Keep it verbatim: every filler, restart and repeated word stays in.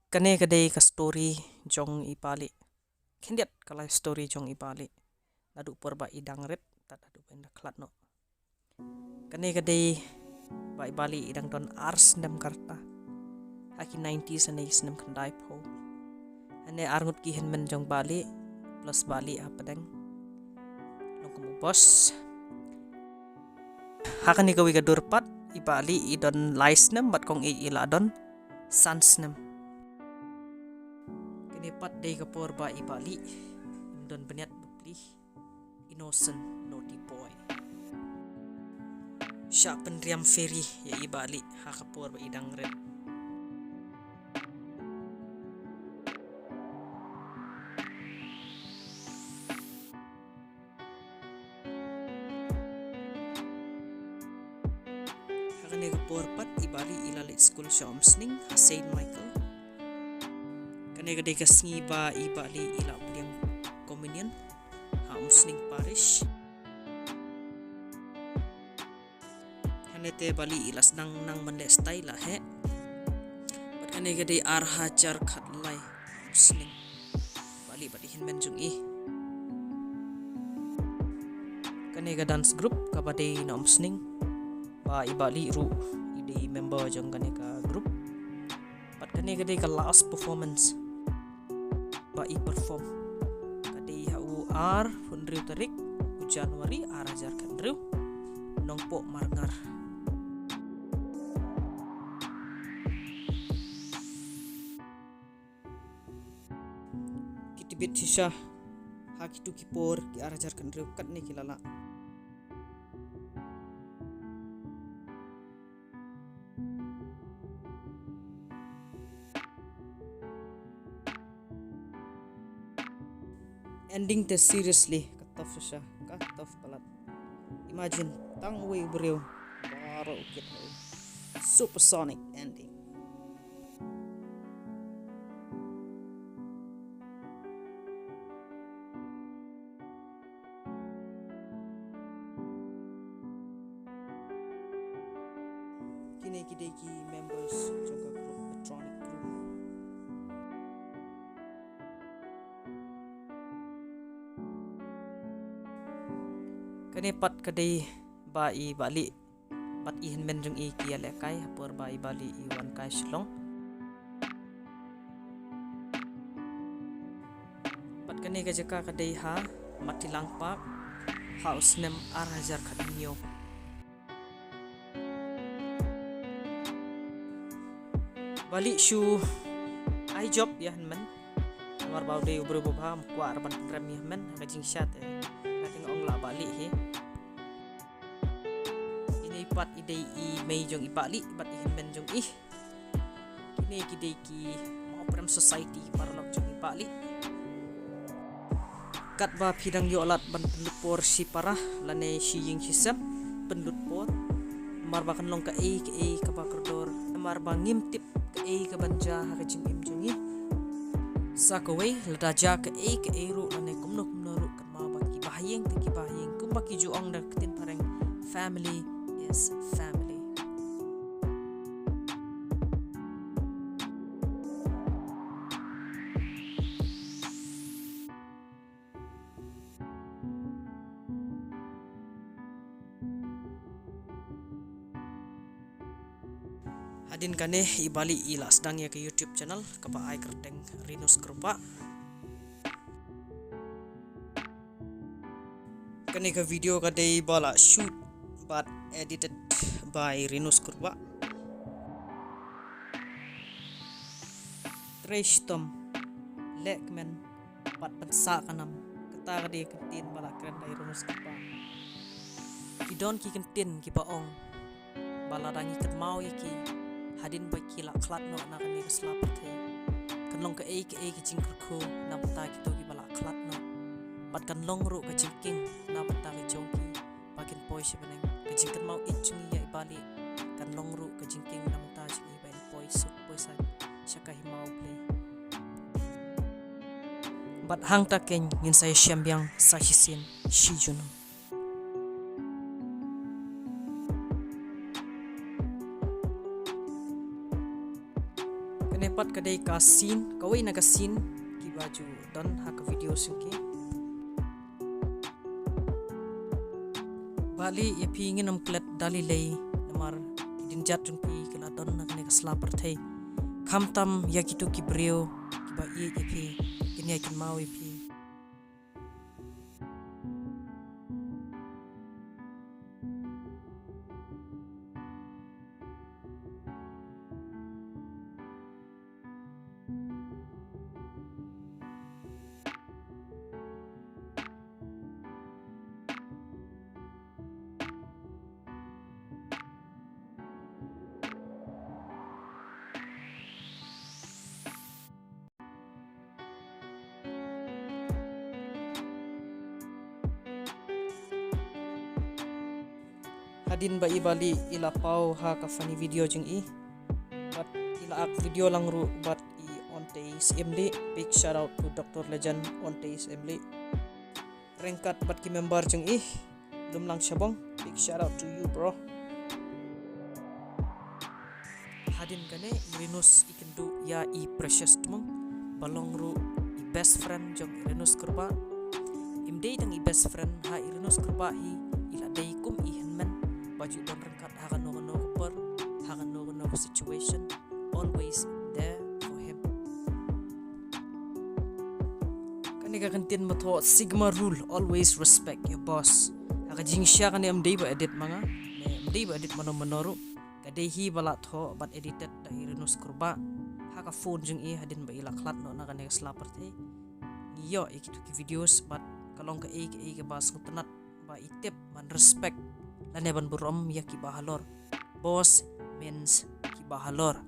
Kane ka dei ka story jong i Bah Lieh. Khyndiat ka life story jong i Bah Lieh. Naduh por ba i dang rit tad haduh ba i da khlad noh. Kane ka dei ba i Bah Lieh i dang don ar snem ka rta. Ha ki nineties, hane ki snem khyndai phew. Hane ar ngut ki hynmen jong Bah Lieh plus Bah Lieh hapdeng. Long kum u boss. Ha kane kawei ka dur pat i Bah Lieh i don lai snem bad kong i i la don san snem. Kane pat dei ka por ba i Bah Lieh im don bniat bapli, innocent naughty boy. Shah pynriam fairy ïa i Bah Lieh ha ka por ba i dang rit. Ha kane ka por pat i Bah Lieh i la leit skul sha Umsning ha Saint Michael. Kane ka dei ka sngi ba i Bah Lieh i la pdiang communion ha Umsning Parish. Hangne te Bah Lieh i la sdang nang ban leh stai la heh. Bad kane ka dei ar hajar khatlai, Umsning. Bah Lieh bad i hynmen jong i. Kane ka dance group kaba dei na Umsning. Ba i Bah Lieh ruh i dei member jong kane ka group. Bad kane ka dei ka last performance ba i perform. Ka dei ha u ar hynriew tarik u January ar hajar khathynriew. Nongpoh Marngar. Ki tbit shisha ha kitu ki por ki ar hajar khathynriew katne ki la lah. Ending te seriously ka tough shisha, ka tough palat. Imagine tang uwei u briew baroh u kit ha u. Supersonic ending. Kine ki dei ki members jong ka group, Petronic group. Kane pat ka dei ba i Bah Lieh bad i hynmen jong i ki ïalehkai ha por ba i Bah Lieh i wan kai Shillong. Bad kane ka jaka ka dei ha Matilang Park ha u snem ar hajar khathynñiew. Bah Lieh shu ai job ïa hynmen. Namar ba u dei u briew ba bha, um kwah ruh ban pynrem ïa hynmen ha ka jingshisha te. Nga te nga ong la Bah Lieh hi. Ine i pat i dei i mei jong i Bah Lieh bad i hynmen jong i. Kine ki dei ki Mawprem Society, paralok jong i Bah Lieh. Katba phi dang ïoh lad ban pynlut por shi para lane shi ïing shi sem, pynlut por. Namar ba kan long kaei kaei kaba kordor, namar ba ngim tip kaei kaban jia ha ka jingim jong ngi. Sa kawei, lada jia kaei kaei ruh lane kumno kumno ruh, kynmaw ba kiba ha ïing te kiba ha ïing, kumba ki ju ong da ka ktien phareng, family is family. Hadien kane i Bah Lieh i la sdang ïa ka YouTube channel kaba ai kyrteng Rinus Kyrpah. Kane ka video ka dei ba la shoot bad edited by Rinus Kyrpah. Trei shitom, leh kmen bad pynsah ka nam. Kata ka dei ka ktien ba la kren da i Rinus Kyrpah. Ki don ki ktien kiba ong ba lada ngi kynmaw ïa ki hadien ba ki la khlad noh na kane ka sla pyrthei, kan long kaei kaei ka jingkyrkhu na bynta kito kiba la khlad noh. Bad kan long ruh ka jingkieng na bynta ka jong ki ba kin poi sha bneng. Ka jingkynmaw ïeit jong ngi ïa i Bah Lieh kan long ruh ka jingkieng na bynta jong ngi ba ngin poi suk poi saiñ sha ka hima U Blei. Bad hangta keiñ ngin sa ïashem biang sa shisien shi junom. Kane Pat ka dei ka scene, kawei na ka scene kiba ju don ha ka video jong ki. Bali ïa phi, ngin ym klet da lei lei namar ki dienjat jong phi ki la don na kane ka sla pyrthei. Khamtam ïa kito ki briew kiba ïeit ïa phi, kin ïai kynmaw ïa phi. Hadien ba i Bali i la paw ha ka funny video jong i, bad i la ak video lang ruh bad i Onte Syiem Lee. Big shout out to Doctor Legend Onte Syiem Lee. Ryngkat bad ki member jong i, Lumlang Shabong, big shout out to you, bro. Hadien kane i Rinus i kynduh ïa i Precious Tmung, ba long ruh i best friend jong i Rinus Kurbah. Im dei tang i best friend, ha i Rinus Kurbah hi i la dei kum i hynmen ba ju don ryngkat ha kano kano ka por, ha kano kano ka situation, always there for him. Kane ka kyntien ba thoh Sigma rule, always respect your boss. Ha ka jingshisha kane ym dei ba edit ma nga, ne ym dei ba edit mano mano ruh. Ka dei hi ba la thoh bad edited da i Rinus Kurbah ha ka phone jong i hadien ba i la khlad noh na kane ka sla pyrthei. Ngi ïoh ïa kito ki videos bad ka long kaei kaei kaba sngewtynnat ba i tip ban respect lane ban burom ïa kiba halor. Boss means kiba halor.